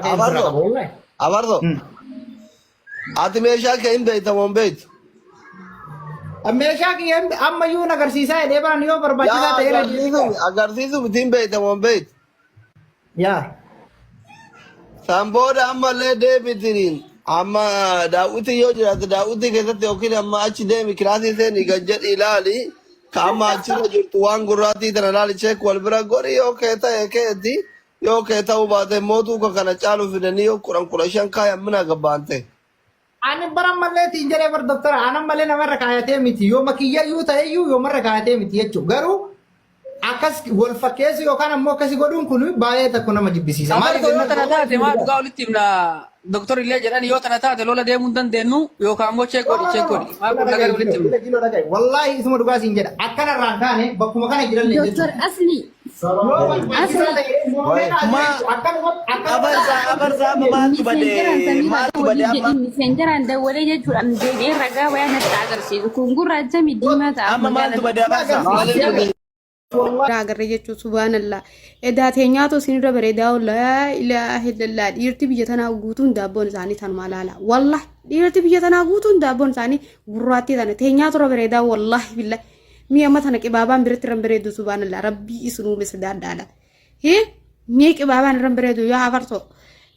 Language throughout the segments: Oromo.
Abarro. Abarro. Ati meeshaa kee hin beekta moo hin beektu? Meeshaa kiyya ammayyuu na agarsiisaa jedhee baran yoo barbaachisaa Yaa ta'e irra agarsiisu agarsiisu miti hin beekta moo hin beektu? Yaa. San booda ammallee deebitiniin amma daawwitii yoo jiraate daawwitii keessatti yookiin amma achi deemi kilaasii seenii gad jedhi ilaali. Ka amma achirra jirtu waan gurraattii tana ilaali cheek wal bira godhi yoo kee ta'e keeti yoo kee ta'uu baate mootuu ka kana caalu fidanii yoo 10 15 kaayan mina gabbaante. Ani bara mallee tiin jedhee bar doktara anan malee namarra kaayatee miti yoo makiyyayyuu ta'eyyuu yoomarra kaayatee miti jechuudha. Garuu akkas wal fakkeessu yookaan ammoo akkasi godhuun kun baay'ee tokko nama jibbisiisa. Maaliif Abartoo yoo jennaan tana taate maa dhugaa walitti himna doktor illee jedhan yoo tana taate lola deemuu hin dandeenyu yookaan immoo cheek godhi cheek godhi maa kun nagaa walitti himna. Kilo dhaga'i. Wallaahi isuma dhugaa siin jedha. Akkanarraan kaane bakkuma kana jiran Doktor Asli Yoo barbaachisaa Asli ta'e Ma akkanumatti abarsaa abarsaa amma maaltu bade miseenjaraan samiirraa maaltu bade waliin amma jedhin miseenjaraan dawwalee jechuudhaan deebi'ee ragaa bayaa natti agarsiisu. Kun gurraacha mi diimaa ta'a amma magaala maaltu bade abarsaa Maaliif Dabe. Irraa agarre jechuun subhaanallah. Edaa teenyaatu isinirra bareedaa laa ilaaha illallah dhiirti biyya tanaa guutuun daabboon isaanii tanumaa laala. Wallah dhiirti biyya tanaa guutuun daabboon isaanii gurraattii tana teenyaatu irra bareedaa wallahi billahi. Mii amma tana qibaabaan biratti irra bareedu subhaanallah rabbii isin uume sodaadhaadha. Hii mii qibaabaan irra bareedu yaa afarsoo.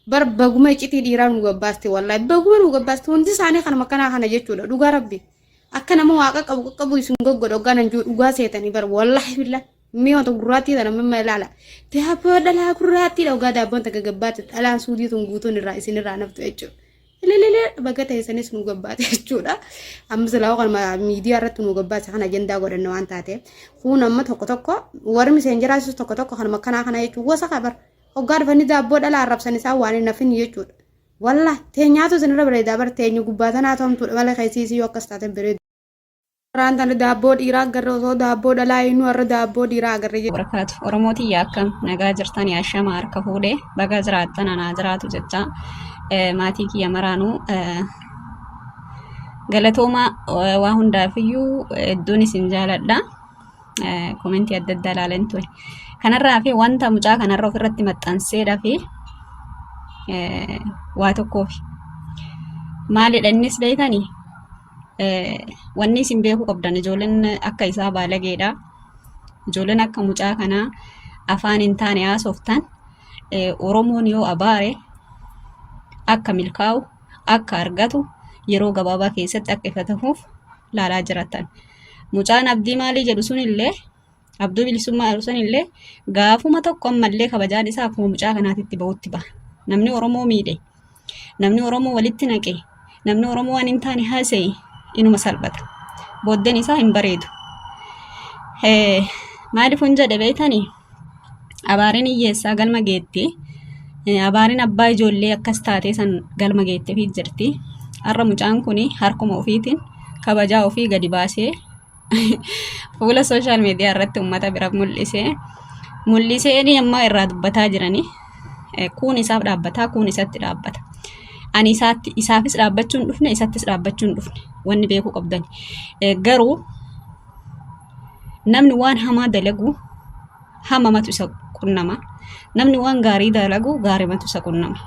Bar baguma iccitii dhiiraa nu gabbaaste wallahi baguma nu gabbaaste hundi isaanii kanuma akkanaa kana jechuudha dhugaa rabbi. Akka nama waaqa qabu qaqqabu isin goggodha hoggaan anjuu dhugaa seetanii bar wallahi billah mii wanta gurraattii tana mimma ilaala. Daabboo dhalaa gurraattiidha hoggaa daabboon takka gabbaate dhalaan suudii tun guutuun irraa isin irraa naftu jechuudha. Ililile baga ta'e sanis nu gabbaate jechuudha. Amma silaa kanuma miidiyaa irratti nu gabbaase kana ajandaa godhanne waan taate. Kun amma tokko tokko warri miseenjaraasis tokko tokko kanuma akkanaa kana jechuun wasa kabar. Hoggaa dhufanii daabboo dhalaa arrabsan isaan waan hin hafin jechuudha. Wallah teenyaatu isinirra bareedaa bar teenya gubbaa tanaatu hamtuudha malee keessi isii yoo akkas taate bareedu. Har'aan tana daabboo dhiiraa agarre osoo daabboo dhalaa eenyu har'a daabboo dhiiraa agarre jechuudha. Barakaatu Oromoo tiyya akkam nagaa jirtan yaashama harka fuudhee baga jiraattan anaa jiraatu jecha maatii kiyya maraanuu galatoomaa waa hundaafiyyuu hedduun isin jaaladha. Komentii adda addaa ilaaleen ture. Kanarraa fi wanta mucaa kanarra ofirratti maxxanseedha fi waa tokkoofi. Maalidha innis beektanii? Wanni isin beekuu qabdan ijoolleen akka isaa baalageedha. Ijoolleen akka mucaa kanaa afaan hin taane haasoftan Oromoon yoo abaare akka milkaa'u akka argatu yeroo gabaabaa keessatti akka ifa tahuuf laalaa jiratan. Mucaan abdii maalii jedhu sunillee abduu bilisummaa jedhu sunillee gaafuma tokko ammallee kabajaan isaa akkuma mucaa kanaatitti bahutti baha. Namni Oromoo miidhe Namni Oromoo walitti naqe, namni Oromoo waan hin taane haasa'e inuma salphata. Booddeen isaa hin bareedu. Maaliif hin jedhe beektanii? Abaariin hiyyeessaa galma geetti. Abaariin abbaa ijoollee akkas taatee san galma geetteefii jirti. Har'a mucaan kun harkuma ofiitiin kabajaa ofii gadi baasee fuula sooshaal miidiyaa irratti uummata bira mul'isee mul'isee amma irraa dubbataa jiranii kuun isaaf dhaabbataa kuun isatti dhaabbata. Ani isaatti isaafis dhaabbachuu hin dhufne isattis dhaabbachuu hin dhufne wanni beekuu qabdan. Garuu namni waan hamaa dalagu hamamatu isa qunnama. Namni waan gaarii dalagu gaarimatu isa qunnama.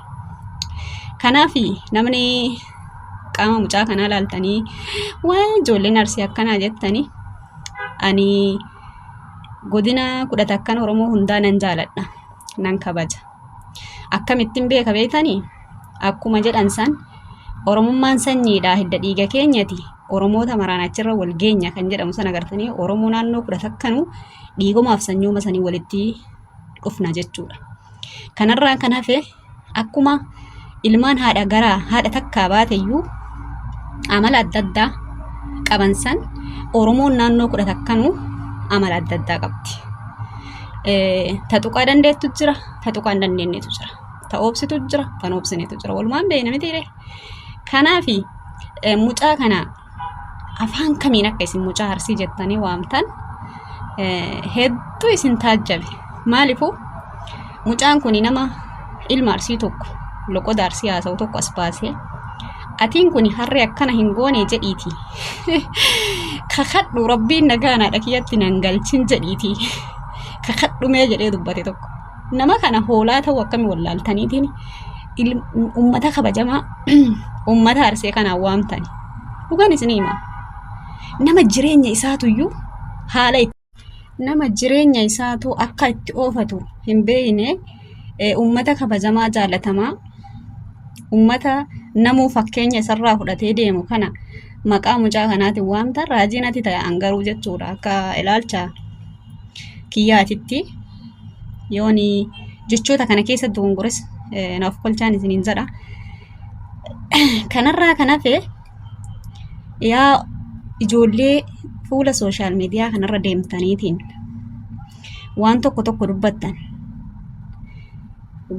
Kanaaf namni qaama mucaa kanaa laaltanii waan ijoolleen arsii akkanaa jettanii ani godina 11n Oromoo hundaa nan jaaladha nan kabaja. Akkamittiin beeka beektanii akkuma jedhan san Oromummaan sanyiidha hidda dhiiga keenyati Oromoota maraan achirra wal geenya kan jedhamu sana agartanii Oromoo naannoo 11nuu dhiigumaaf sanyooma sanii walitti dhufna jechuudha. Kanarraa kan hafe akkuma ilmaan haadha garaa haadha takkaa baateyyuu amala adda addaa qaban san Oromoon naannoo 11nuu amala adda addaa qabdi. Ta tuqaa dandeettu jira, ta tuqaa hin dandeenyetu jira. Ta obsitu jira, ta hin obsinetu jira. Walumaan beekna mitiiree. Kanaaf mucaa kana afaan kamiin akka isin mucaa arsii jettanii waamtan hedduu isin taajjabe. Maaliifuu mucaan kun nama ilma arsii tokko loqoda arsii haasa'u tokko as baasee atiin kun harree akkana hin goone jedhiiti. Kakadhu rabbiin nagaan haadha kiyyatti nan galchin jedhiiti. Kakadhu mee jedhee dubbate tokko. Nama kana hoolaa ta'uu akkamii wallaaltaniitiin Ummata kabajamaa ummata Arsee kanaan waamtani. Dhugaan isinii hima. Nama jireenya isaatuyyuu haala itti nama jireenya isaatu akka itti oofatu hin beekne ummata kabajamaa jaalatamaa ummata namuu fakkeenya isarraa fudhatee deemu kana maqaa mucaa kanaatiin waamta raajii natti ta'e an garuu jechuudha akka ilaalcha kiyyaatitti yooni jechoota kana keessa dogongores naaf kolchaan isiniin jedha. Kanarraa kan hafe yaa ijoollee fuula sooshaal miidiyaa kanarra deemtaniitiin waan tokko tokko dubbattan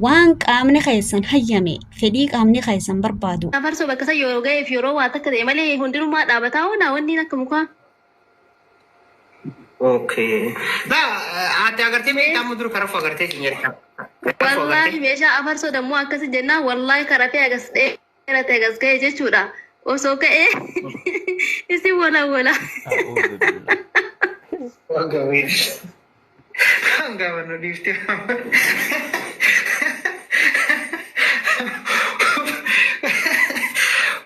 waan qaamni keessan hayyame fedhii qaamni keessan barbaadu Afarsoo bakka san yeroo ga'eef yeroo waa takka ta'e malee hundinummaa dhaabataa oolaa wanni akka mukaa. Okay. Ba ati agartee beektaa amma dura karaa agartee siin jedhe. Karaa Wallaahi agartee. meeshaa afarsoo dammoo akkasi jennaan wallaahi karafee agas dheerate agas ga'e jechuudha. Osoo ka'ee isin walawwala. A'uudhu billah. Waan gaariidha. Waan gaafa nu dhiifte.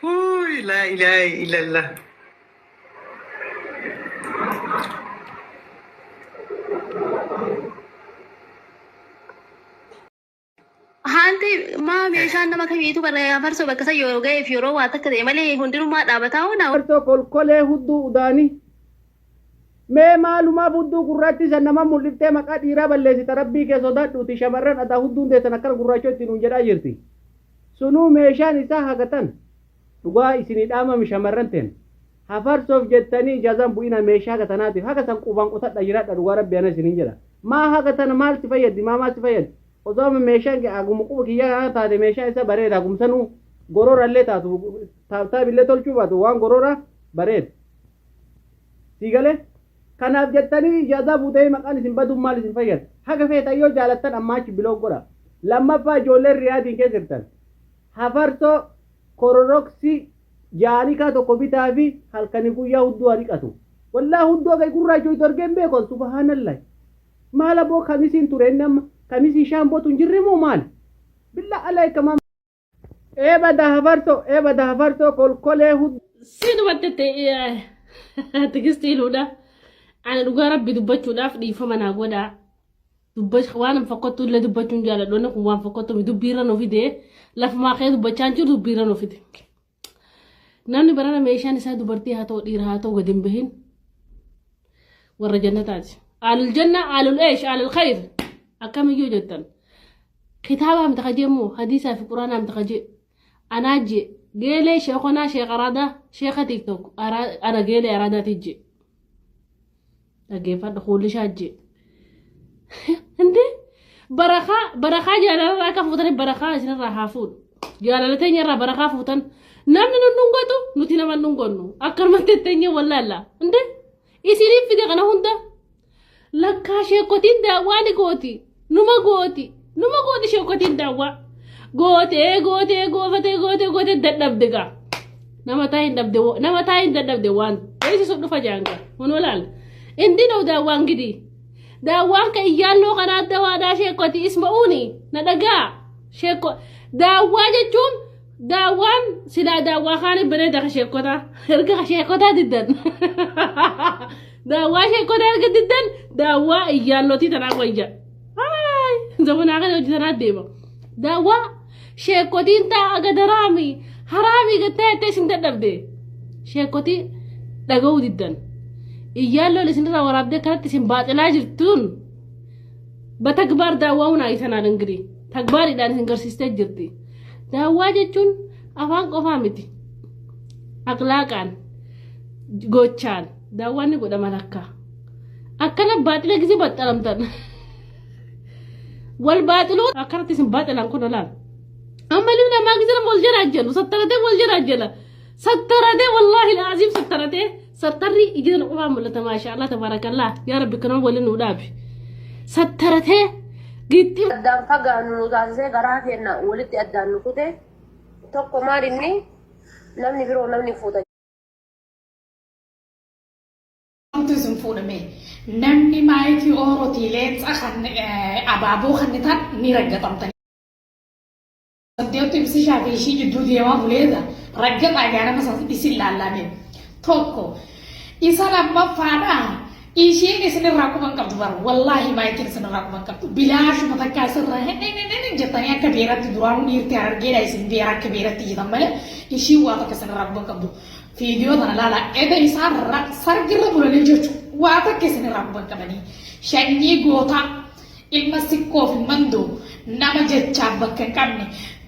Uy, la ilaha illallah. Haanti maa meeshaan nama kamiitu bara afarsoo bakka san yeroo ga'eef yeroo waa takka ta'e malee hundinummaa dhaabataa oolaa. Afarsoo kolkolee hudduu udaanii. Mee maalumaaf hudduu gurraattii san nama mul'iftee maqaa dhiiraa balleessita rabbii kee sodaadhuuti shamarran adaa hudduun teessan akkana gurraachoo itti nuun jedhaa jirti. Sunuu meeshaan isaa hagatan dhugaa isinii dhaamami shamarran teen. Hafarsoof jettanii ijaazaan bu'ina meeshaa haga tanaatiif haga san qubaan qotadha jiraadha dhugaa rabbi ana isiniin jedha. Maa haga tana maal si fayyaddi maa maal si fayyaddi osoo amma meeshaan kee haguma quba kiyyaa kana taate meeshaa isa bareeda hagum sanuu gorora illee taatu taabtaab illee tolchuu baatu waan gorora bareeda. Sii galee? Kanaaf jettanii ijaazaa buutanii maqaan isin baduun maal isin fayyada? Haga feetan yoo jaalattan ammaa achi bilook godha. Lammaffaa ijoolleen riyaadiin keessa jirtan hafarsoo kororoksii jaarikaa tokko bitaafi halkanii guyyaa hudduu haa dhiqatu. Wallahi hudduu haga gurraachoytu argee hin beeku an subhaanallahi. Maal aboo kamisiin ture inni amma kamisii shaambootu hin jirre moo maali? Billaa alayka maa Ee bada hafarsoo ee bada hafarsoo kolkolee hudduu. Si dubattette tigistii iluudha. Ani dhugaa rabbi dubbachuudhaaf dhiifama naa godhaa. Dubbach waan fokkottu illee dubbachuun jaaladhu. Wanni kun waan fokkottu miti. Dubbiirra nu fide. Lafumaa kee dubbachaa hin jiru dubbiirra nu fide. Namni barana meeshaan isaa dubartii haa ta'u dhiira haa ta'u gadi hin bahin warra jannataati. Aalul janna aalul eesh aalul khayr akkamiyyuu jettan. Kitaabaa miti kajee immoo hadiisaa fi quraanaa miti kajee. Anaa jee geelee sheekonaa sheek araadaa sheeka tiktok ana geelee araadaati jee. Dhaggeeffadhu kuulishaa jee. Hindi barakaa barakaa jaalalarraa akka fuutanii barakaa isinirraa haa fuudhu. Jaalala teenya irraa barakaa fuutan namni nu dhungatu nuti nama hin dhungannu akkanumatti teenya wallaalla. Hindi isiniif fide kana hunda Lakkaa sheekotiin daawwaa ni gooti. Numa gooti. Numa gooti sheekotiin daawwaa. Gootee gootee goofatee gootee gootee dadhabde gaa. Nama taa hin dhabde nama taa hin dadhabde waan eessisuuf dhufa jaanga. Kun laal. Indi noo daawwaan gidii. Daawwaan ka iyyaalloo kanaa dawaadhaa sheekoti isma'uuni na dhagaa. Sheeko daawwaa jechuun Daawwaan silaa daawwaa kaanii bareeda ka sheekotaa. Erga ka sheekotaa diddan. Daawwaa sheekotaa erga diddan daawwaa iyyaallotii tanaa wayya. Haay zamanaa kana hojii tanaa deema. Daawwaa sheekotiin taa aga daraami haraamii gattee jettee isin dadhabde. Sheekotii dhaga'uu diddan. Iyyaalloon isinirraa waraabdee kanatti isin baaxilaa jirtuun. Batagbaar daawwaa hunaa isanaan ingirii. Tagbaariidhaan isin garsiistee jirti. Daawwaa jechuun afaan qofaa miti. Aqlaaqaan, gochaan daawwaan ni godhama lakka. Akkana baaxila gisee baxxalamtan. Wal baaxiluu akkanatti isin baaxilan kun olaal. Amma ilmi namaa gisee nama wal janaajjanu sattaratee wal janaajjana. Sattaratee wallaahi laaziim sattaratee sattarri ija tana qofaan mul'ata maashaa Allah tabaarakallah yaa rabbi kanuma waliin nu dhaabi. Sattaratee gixxii addaan fagaannu nu taasisee garaa keenya walitti addaan nu kute tokko maal inni namni biroo namni fuuta Kamtu isin fuudhame namni maayikii oorotii leenca kan abaaboo kan ta'an ni raggaxamtan. Saddeettu ibsishaa fi ishii jidduu deemaa buleeta raggaxaa gaanama san isin laallame. Tokko isa lammaffaadha ishiin isinirraa quban qabdu bara wallaahi maayikiin isinirraa quban qabdu bilaashuma takkaa isirraa hin hin jettanii akka beeratti duraanuu dhiirti harargeedha isin beera akka beeratti iyyitan malee ishiin waa takka isinirraa quban qabdu. Viidiyoo tana laala eda isaan sargirra bulanii jechuudha waa takka isinirraa quban qabanii shanyii gootaa Ilma sikkoo fi mandoo nama jechaaf bakka hin qabne.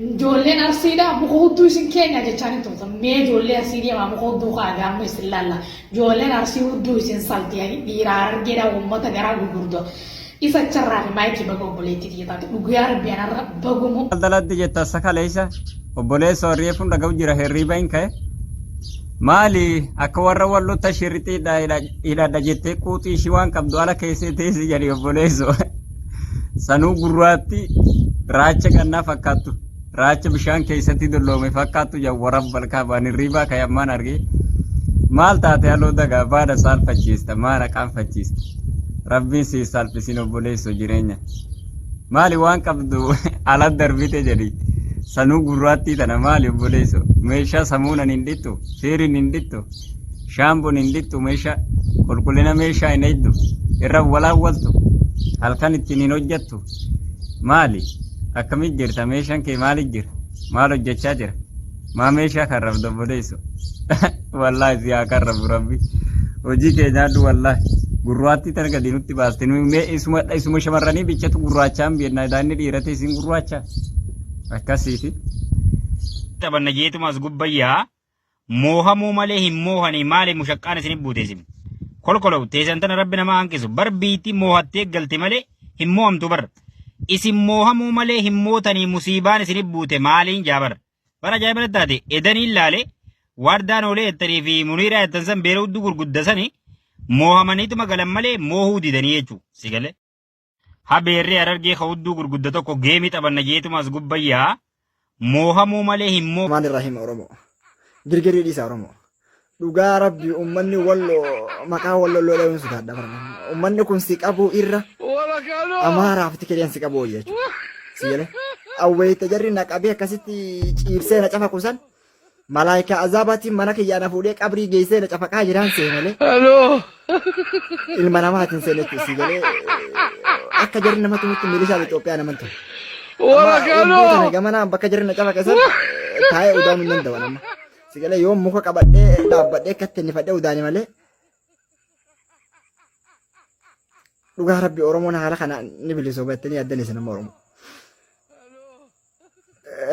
Ijoolleen Arsiidha muka hudduu isin keenya jechaan hin turtan. Mee ijoollee Arsii deemaa muka hudduu kaa gaamma isin laalla. Ijoolleen Arsii hudduu isin salti dhiira Harargeedha uummata garaa gurgurdoo. Isa acharraa fi maayikii baga obboleettii tiyya taate dhugaa rabbi anarra bagumu. Daldalatti jetta sakaleessa obboleessa reefuun dhaga'u jira hirriiba hin ka'e. Maali akka warra wallotta shirrixii hidhadha jettee quuxii ishii waan qabdu ala keessee teessi jedhi obboleesso. Sanuu gurraatti raacha gannaa fakkaattu raacha bishaan keessatti dulloome fakkaattu jawwara balkaa baan hirriibaa ka'e ammaan argee. Maal taate haloo dagaa baada saalfachiista maana qaanfachiista. Rabbiin si salphisin obboleesso jireenya. Maali waan qabdu ala darbite jedhi. Sanuu gurraattii tana maali obboleesso? Meeshaa samuunan hin dhittu, fiiriin hin dhittu, shaamboon hin dhittu, meeshaa qulqullina meeshaa hin eegdu, irra walaawwaltu, halkan ittiin hin hojjettu. Maali? Akkamitti jirta? Meeshaan kee maali jira? Maal hojjechaa jira? Maa meeshaa karrabda obboleesso? Wallaahi si haa karrabu rabbi. Hojii kee nyaadhu wallaahi. Gurraattii tana gadi nutti baaste. Nuyi mee isuma isuma shamarranii bichatu gurraachaan beekna. Daanni dhiirate isin gurraacha. Akkasiiti. Taphanna jeetuma as gubbayyaa moohamuu malee hin moohanii maali mushaqqaan isin buute isin. Kolkolow teessan tana rabbi nama hanqisu bar biitti moohattee galte malee hin moohamtu bar. Isin moohamuu malee hin mootanii musiibaan isin buute maaliin jaabar. Bara ajaa'iba natti taate edaniin laale waardaan oolee jettanii fi muniiraa jettan san beera hudduu gurgudda sani moohamaniituma galan malee moohuu didanii jechuudha. Si galee. Ha beerree harargee ka hudduu gurgudda tokko geemii taphanna jeetuma as gubbayyaa moohamuu malee hin moo. Rahmaan Irrahiim Oromoo. Girgirii dhiisa Oromoo. Dhugaa rabbi ummanni walloo maqaa walloo lola'uun sodaadha bara. Ummanni kun si qabuu irra Amaaraaf tikireen si qabuu wayya jechuudha. Si galee. Awweeyta jarri na qabee akkasitti ciibsee na cafaqu san malaayikaa azaabaatiin mana kiyyaa na fuudhee qabrii geessee na cafaqaa jiraan see malee. Ilma namaatiin seen jechuudha si galee akka jarri nama tumutti milishaan Itoophiyaa naman ture. Amma hudduu tana gamanaan bakka jarri na cafaqe san taa'ee udaanuu hin danda'u amma. Si galee yoo muka qabadhee dhaabbadhee akkatti innifadhee udaane malee dhugaa rabbi Oromoon haala kana ni bilisooma jettanii yaaddan isin amma Oromoo.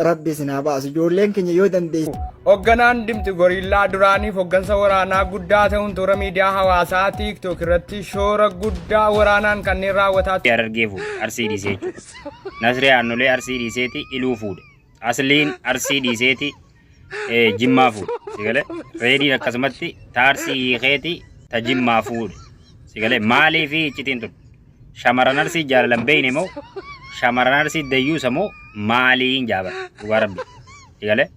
Rabbi isin haa baasu ijoolleen keenya yoo dandeesse. Hogganaan Dimtsi Goriillaa duraaniif hoggansa waraanaa guddaa ta'uun toora miidiyaa hawaasaa TikTok irratti shoora guddaa waraanaan kanneen raawwataa Harargee fuudhe Arsii dhiisee jechuudha. Nasree Aannolee Arsii dhiiseeti Iluu fuudhe. Asliin Arsii dhiiseeti Jimmaa fuudhe. Si galee Reediin akkasumatti ta Arsii hiikeeti ta Jimmaa fuudhe. Si galee maaliif iccitiin tun? Shamaran Arsii jaalalan beeyne moo shamaran Arsii dayyuusa moo maaliin jaaban dhugaa rabbi. Si galee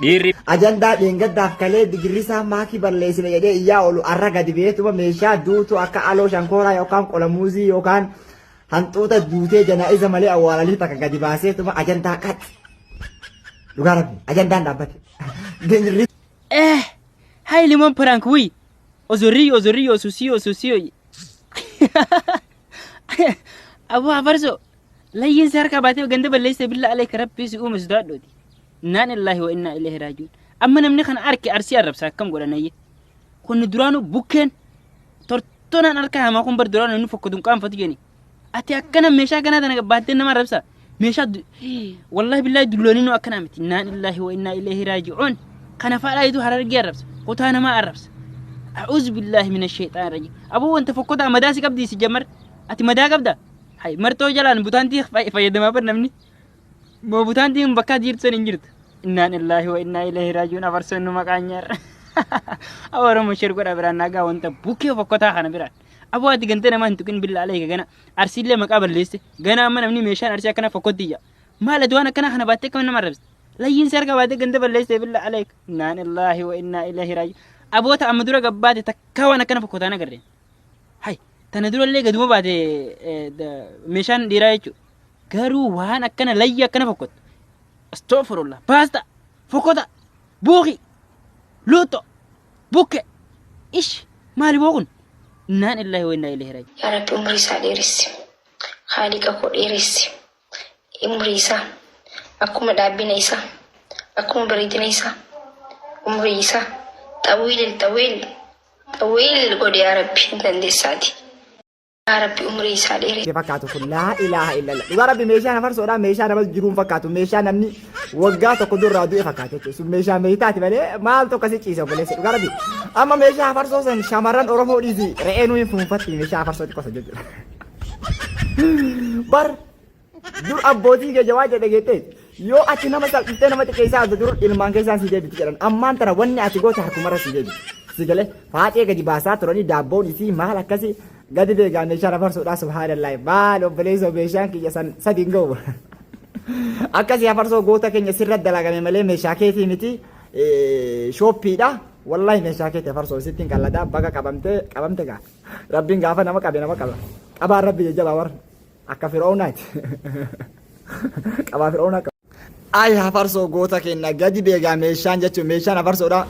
dhiirri Ajandaa dheengaddaaf kalee digirrisaa maakii balleessine jedhee iyyaa oolu arra gadi beetuma meeshaa duutu akka aloo shankooraa yookaan qola muuzii yookaan hantuuta duutee janaa'iza malee awwaalanii takka gadi baaseetuma ajandaa qax. Dhugaa rabbi ajandaan dhaabbate. Digirri Eh, hay limon prank wi. Ozorri ozorri osusi osusi. Abu Afarso layyin si harkaa baatee ganda balleessee billaa alayka rabbii si uume sodaadhooti. Innaan illaahi wa innaa ilayhi raaji'uun. Amma namni kana arke arsii arrabsa akkam godhanayye. Kun duraanuu bukkeen tortonaan harka hamaa kun bar duraanuu inni fokkatu hin qaanfatu jedhani. Ati akkana meeshaa kanaa tana baattee nama arrabsa. Meeshaa wallahi billahi dullooninuu akkanaa miti. Innaan illaahi wa innaa ilayhi raaji'uun. Kana faadhaa harargee arrabsa. Kutaa namaa arrabsa. A'uuzu billaahi mina sheexaan rajiim. Aboo wanta fokkotaa madaa si qabdi si jammar. Ati madaa qabda? Hay marxoo jalaan butaantii fayyadamaa bar namni. Moo butaantiin bakka jirtu san hin jirtu. Innaan illaahi wa innaa ilayhi raaji'uun afarsoon nu maqaan nyaarra. Aboo Oromoo share godhaa biraan nagaa wanta bukkee fokkotaa kana biraan. Aboo ati gantee namaa hin tuqin billaa alayka gana arsiillee maqaa balleesse gana amma namni meeshaan arsii akkana fokkotti iyya. Maal ati waan akkanaa kana baattee akkam nama arrabsite? Layyiin si harka baatee ganda balleesse billaa alayka. Innaan illaahi wa innaa ilayhi raaji'uun. Aboota amma dura gabbaate takkaa waan akkana fokkotaan agarreen. Hay tana durallee gaduma baate meeshaan dhiiraa jechuudha. Garuu waan akkana layyi akkana fokkottu. Astoofurullah. Baasta. Fokkota. Buuqi. Luuxxo. Bukke. Ish. Maali boo kun? Innaan illaahi wa innaa ilayhi raaji'uun. Yaa Rabbi umrii isaa dheeressi. Khaaliqa koo dheeressi. Umrii isaa akkuma dhaabbina isaa akkuma bareedina isaa umrii isaa xawiil xawiil xawiil godhi yaa Rabbi hin dandeessaati. Yaa Rabbi umrii isaa dheeressi. Ke fakkaatu kun laa ilaaha illallah. Dhugaa rabbi meeshaan hafarsoodhaa meeshaa nama jiruun fakkaatu meeshaa namni waggaa tokko durraa du'e fakkaatu jechuudha. Sun meeshaa meeytaati malee maaltu akkasii ciisa obboleessa dhugaa rabbi. Amma meeshaa hafarsoo san shamarran Oromoo dhiisi re'eenuu hin fuunfatti meeshaa hafarsoo xiqqoo san jechuudha. Bar dur abbootiin keenya waan jedhe geettee yoo ati nama salphiftee nama xiqqeessaa as dur ilmaan keessaan si deebiti jedhan ammaan tana wanni ati goote harkumarra si deebiti. Si galee faaxee gadi baasaa turanii daabboon isii maal akkasii gadi beegaa meeshaan hafarsoodhaa subhaanallah maal obboleessoo meeshaan kiyya san sadi hin ga'u. Akkasii hafarsoo goota keenya sirra dalagame malee meeshaa keetii miti shooppiidha. Wallahi meeshaa keetii hafarsoo sitti hin qalladaa baga qabamte qabamte gaa. Rabbiin gaafa nama qabe nama qaba. Qabaan rabbi jajjabaa warra. Akka fir'oonaati. Qabaa fir'oonaa qaba. Ay hafarsoo goota keenya gadi beegaa meeshaan jechuun meeshaan hafarsoodha.